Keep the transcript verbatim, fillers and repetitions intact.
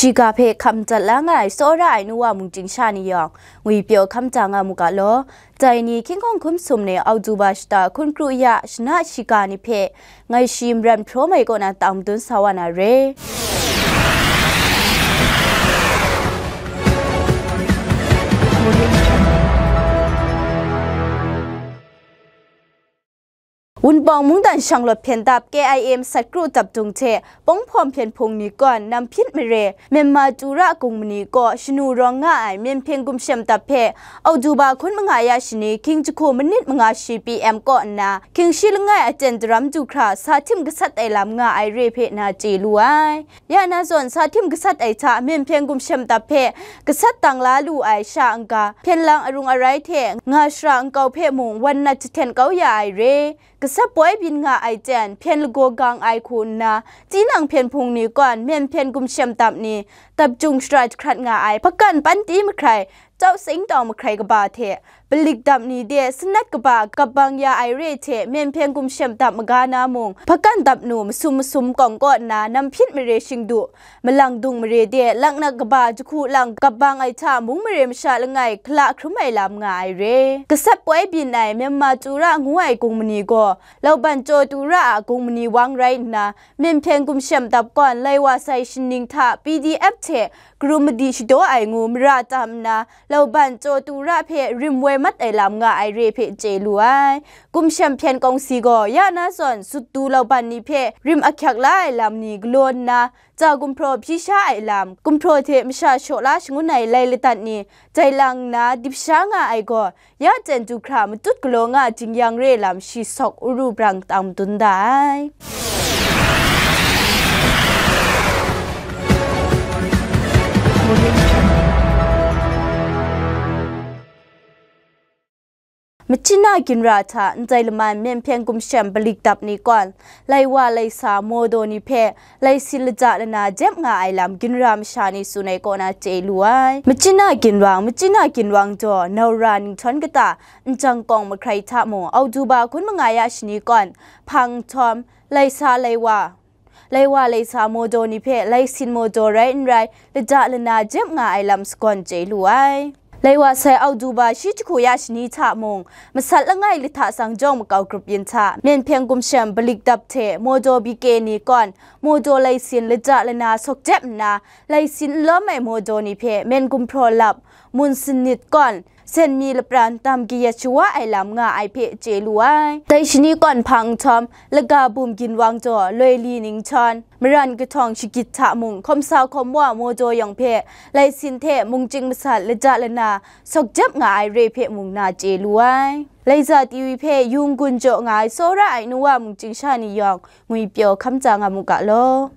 Shiga hpe hkam dat la nga ai tsawra ai nu wa mungchying sha ni yawng, ngwi pyaw hkam da nga mu ga law. Dai ni hkying hkawng hkum sum ni Oktoba shata hkun kru ya shana shiga ni hpe ngai shi maran hpraw mai kaw na tang madun sa wa na re. Wunpawng mungdan shanglawt hpyen dap K I A masat kru dap dung hte pawng hpawm hpyen hpung ni kawn Namhpyit mare, Myanmar Tura Kungmani kaw shanu rawng nga ai Myen Hpyen Gumshem dap hpe Oktoba hkun manga ya shani hkying jahku minit manga shi P M kaw nna, hkying shi langai aten daram du hkra sa htim gasat ai lam nga ai re hpe na chye lu ai. Ya na zawn sa htim gasat ai hta Myen Hpyen Gumshem dap hpe gasat dang la lu ai sha n-ga, hpyen lang arung arai hte nga shara nkau hpe mung wan nat jahten kau ya ai re. Gasat poi byin nga ai jen, hpyen lagaw gang ai hku nna, tinang hpyen hpung ni kawn Myen Hpyen Gumshem dap ni dap jung shara jahkrat nga ai hpakan panti mahkrai, tau sing tau mahkrai kaba hte, palik dap ni de sanat kaba kap bang ya ai re hte Myen Hpyen Gumshem dap maga na mung, hpakan dap nu masum masum kawng kaw nna Namhpyit mare shingdu, Malang Dung mare de laknak kaba jahku lang kap bang ai hta mung mare masha langai hkala hkrum ai lam nga ai re. Gasat poi byin ai Myanmar Tura ngu ai kungmani gaw Lauban Jaw Tura a kungmani wang rai nna, Myen Hpyen Gumshem dap kawn Laiwa sai shaning hta P D F hte karum madi shadaw ai ngu mara tam nna, Lauban Jaw Tura hpe rim woi mat ai lam nga ai re hpe chye lu ai. Gumshem hpyen kawng si gaw ya na zawn sut du lauban ni hpe rim ahkyak la ai lam ni galaw nna, ca gumhpraw hpyi sha ai lam, gumhpraw hte masha shaw la shangun ai lai ladat ni jai lang nna dip sha nga ai gaw, ya jen du hkra matut galaw nga jing yang re lam shi sawk uru brang tang madun da ai. Machyin a ginra hta ndai laman Myen Hpyen Gumshem palik dap ni kawn, laiwa laisa mawdaw ni hpe laisin laja lana jep nga ai lam ginra masha ni tsun ai kaw na chye lu ai. Machyin a ginwang, Machyin a ginwang jaw, Naura ninghthawn kata, Njang kawng mahkrai hta mung, Oktoba hkun manga ya shani kawn, hpang nhtawm, laisa laiwa, laiwa laisa mawdaw ni hpe laisin mawdaw rai n rai, laja lana jep nga ai lam sagawn chye lu ai. Laiwa sai Oktoba shi jahku ya shani hta mung, masat langai lahta sang jawng makau grup yin hta, Myen Hpyen Gumshem palik dap hte mawdaw bike ni kawn, mawdaw laisin laja lana sawk jep nna, laisin n lawm ai mawdaw ni hpe Myen Gumhpraw lap, mun sanit kawn, sen mi lapran tam kayat shawa ai lam nga ai hpe chye lu ai. Dai shani kawn hpang nhtawm, laga bum ginwang jaw, loi li ninghthawn, maran kahtawng shagit hta mung, hkawm sa hkawm wa mawdaw yawng hpe, laisin hte mungchying masat laja lana, sawk jep nga ai re hpe mung na chye lu ai. Laiza T V hpe yung gun jaw nga ai tsawra ai nu wa mungchying sha ni yawng, ngwi pyaw hkam tsa nga mu ga law.